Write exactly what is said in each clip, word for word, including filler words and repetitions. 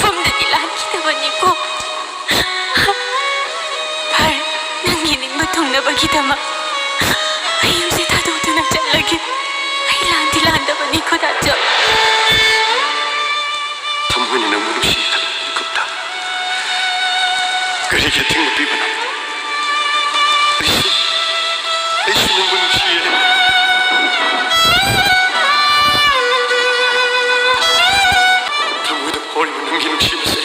ꯃꯐꯝꯗꯗꯤ ꯂꯥꯟꯈꯤꯗꯕꯅꯤꯀꯣ꯫ ꯐꯔꯦ, ꯅꯪꯒꯤ ꯅꯤꯡꯕ ꯊꯨꯡꯅꯕꯒꯤꯗꯃꯛ ꯑꯩ ꯌꯨꯝꯁꯦ ꯊꯥꯗꯣꯛꯇꯨꯅ ꯆꯠꯂꯒꯦ꯫ ꯑꯩ ꯂꯥꯟꯗꯤ ꯂꯥꯟꯗꯕꯅꯤ, ꯈꯨꯗꯥꯆꯧ꯫ ꯊꯃꯣꯏꯅ ꯅꯪꯕꯨ ꯅꯨꯡꯁꯤ ꯈꯟꯕ ꯃꯤꯀꯨꯞꯇ ꯀꯔꯤꯒꯤ ꯑꯊꯤꯡꯕ ꯄꯤꯕꯅꯣ? ꯑꯩꯁꯨ, ꯑꯩꯁꯨ ꯅꯪꯕꯨ ꯅꯨꯡꯁꯤꯌꯦ꯫ ꯊꯃꯣꯏꯗ ꯐꯥꯎꯔꯤꯕ ꯅꯪꯒꯤ ꯅꯨꯡꯁꯤꯕꯁꯦ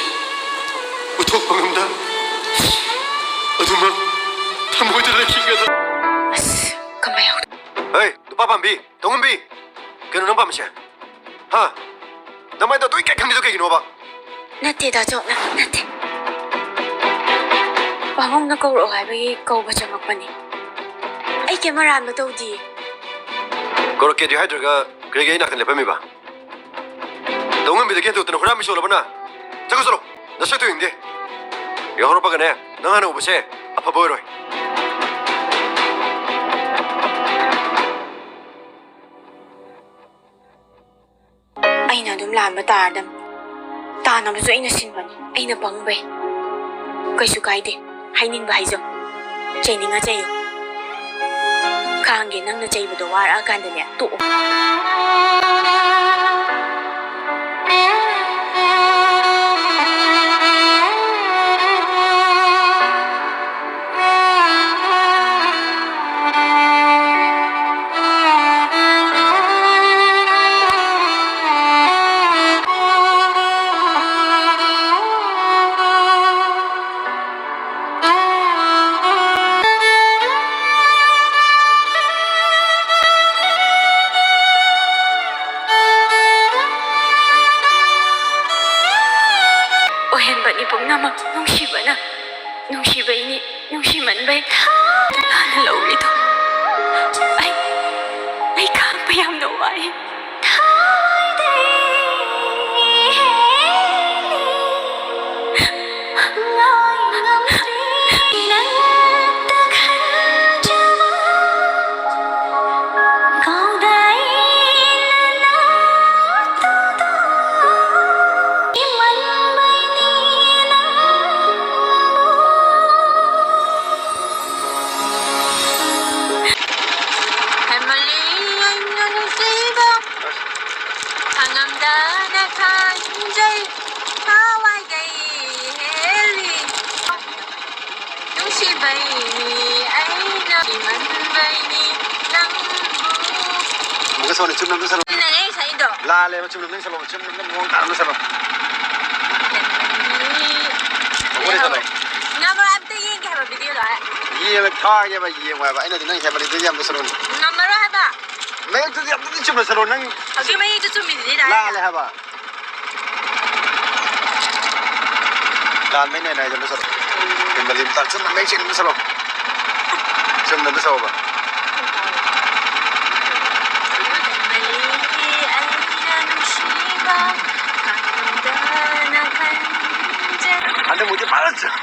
ꯎꯠꯊꯣꯛꯄ ꯉꯝꯗ, ꯑꯗꯨꯃꯛ ꯊꯃꯣꯏꯗ ꯂꯩꯈꯤꯒꯗ꯭ꯔꯥ? ꯑꯁ, ꯀꯃꯥꯏ ꯍꯧ- ꯍꯩ, ꯅꯨꯄꯥ ꯄꯥꯝꯕꯤ, ꯇꯣꯡꯉꯝꯕꯤ, ꯀꯩꯅꯣ ꯅꯪ ꯄꯥꯝꯃꯤꯁꯦ? ꯍꯥ? ꯅꯃꯥꯏꯗꯣ ꯑꯗꯨ ꯏꯀꯥꯏ ꯈꯪꯗ꯭ꯔꯤꯗꯣ ꯀꯩꯒꯤꯅꯣꯕ? ꯅꯠꯇꯦ, ꯗꯥ ꯆꯧ, ꯅꯠꯇꯦ꯫ ꯄꯥꯕꯨꯡꯅ ꯀꯧꯔꯛꯑꯣ ꯍꯥꯏꯕꯒꯤ ꯀꯧꯕ ꯆꯪꯉꯛꯄꯅꯤ꯫ ꯑꯩ ꯀꯩꯝ ꯑꯔꯥꯟꯕ ꯇꯧꯗꯤꯌꯦ꯫ ꯀꯧꯔꯛꯀꯦꯗꯤ ꯍꯥꯏꯗ꯭ꯔꯒ ꯀꯔꯤꯒꯤ ꯑꯩ ꯅꯥꯛꯇ ꯂꯦꯞꯄꯝꯃꯤꯕ? ꯇꯧꯉꯝꯕꯤꯗꯒꯤ ꯍꯦꯟꯗꯣꯛꯇꯅ ꯍꯨꯔꯥꯟꯕꯤ ꯆꯣꯜꯂꯕ ꯅꯪ? ꯆꯠꯈ꯭ꯔꯣ, ꯆꯠꯂꯣ꯫ ꯅꯁꯛꯇꯨ ꯌꯦꯡꯗꯦ꯫ ꯌꯥꯍꯧꯔꯛꯄꯒꯅꯦ, ꯅꯪ ꯍꯥꯟꯅ ꯎꯕꯁꯦ ꯑꯐꯕ ꯑꯣꯏꯔꯣꯏ꯫ ꯑꯩꯅ ꯑꯗꯨꯝ ꯂꯥꯟꯕ ꯇꯥꯔꯗꯝ꯫ ꯇꯥꯅꯕꯁꯨ ꯑꯩꯅ ꯁꯤꯟꯕꯅꯤ꯫ ꯑꯩꯅ ꯄꯪꯕꯩ꯫ ꯀꯩꯁꯨ ꯀꯥꯏꯗꯦ꯫ ꯍꯥꯏꯅꯤꯡꯕ ꯍꯥꯏꯖꯧ꯫ ꯆꯩꯅꯤꯡꯉ ꯆꯩꯌꯨ꯫ ꯈꯥꯡꯒꯦ, ꯅꯪꯅ ꯆꯩꯕꯗꯣ ꯋꯥꯔꯛꯑꯀꯥꯟꯗꯅꯦ, ꯇꯣꯛꯑꯣ꯫ ꯑꯣꯏꯍꯟꯕꯅꯤ ꯄꯨꯝꯅꯃꯛ ꯅꯨꯡꯁꯤꯕꯅ꯫ ꯅꯨꯡꯁꯤꯕꯩꯅꯤ, ꯅꯨꯡꯁꯤꯃꯟꯕꯩ ꯍꯥꯟꯅ ꯂꯧꯔꯤꯗꯣ꯫ ꯑꯩ, ꯑꯩ ꯈꯥꯡꯕ ꯌꯥꯝꯅ ꯋꯥꯏ꯫ ꯀꯤꯃꯟꯕꯩꯅꯤ ꯅꯪꯕꯨ꯫ ꯑꯃꯨꯛꯀ ꯁꯛꯑꯣꯅꯦ, ꯆꯨꯝꯅ ꯑꯝꯇ ꯁꯛꯂꯛꯑꯣ꯫ ꯆꯨꯝꯅꯅꯦ ꯑꯩ ꯁꯛꯏꯗꯣ꯫ ꯂꯥꯜꯂꯦꯕ, ꯆꯨꯝꯅ ꯑꯝꯇ ꯁꯛꯂꯛꯑꯣ, ꯆꯨꯝꯅ ꯑꯝꯇ ꯃꯑꯣꯡ ꯇꯥꯅ ꯁꯛꯂꯛꯑꯣ꯫ ꯑꯃꯨꯛꯀ ꯁꯛꯂꯛꯑꯣ꯫ ꯉꯝꯃꯔꯣꯏ, ꯑꯝꯇ ꯌꯦꯡꯒꯦ ꯍꯥꯏꯕ videoꯗꯣ ꯑꯩ꯫ ꯌꯦꯡꯉ ꯊꯥꯒꯦꯕ, ꯌꯦꯡꯉꯣ ꯍꯥꯏꯕ꯫ ꯑꯩꯅꯗꯤ ꯅꯪ ꯍꯦꯟꯃꯜꯂꯤꯗꯨꯗꯤ ꯑꯝꯇ ꯁꯛꯂꯛꯑꯣꯅꯦ꯫ ꯉꯝꯃꯔꯣꯏ ꯍꯥꯏꯕ꯫ ꯃꯌꯦꯛꯇꯨꯗꯤ ꯑꯝꯇꯗꯤ ꯆꯨꯝꯅ ꯁꯛꯂꯛꯑꯣ, ꯅꯪ꯫ ꯍꯧꯖꯤꯛ ꯃꯌꯦꯛꯇꯨ ꯆꯨꯝꯃꯤꯗꯨꯗꯤ ꯂꯥꯏꯅ꯫ ꯂꯥꯜꯂꯦ ꯍꯥꯏꯕ꯫ ꯂꯥꯟꯕꯩꯅꯦ ꯅꯥꯏꯗ ꯑꯝꯇ ꯁꯛꯂꯛꯑꯣ꯫ ꯍꯦꯟꯃꯜꯂꯤ ꯑꯝꯇ ꯆꯨꯝꯅ ꯃꯌꯦꯛ ꯁꯦꯡꯅ ꯑꯝꯇ ꯁꯛꯂꯛꯑꯣ꯫ ꯆꯨꯝꯅ ꯑꯝꯇ ꯁꯛꯑꯣꯕ꯫ ꯍꯟꯗꯛ ꯃꯨꯛꯇꯤ ꯐꯖꯅ ꯆꯨꯝ-,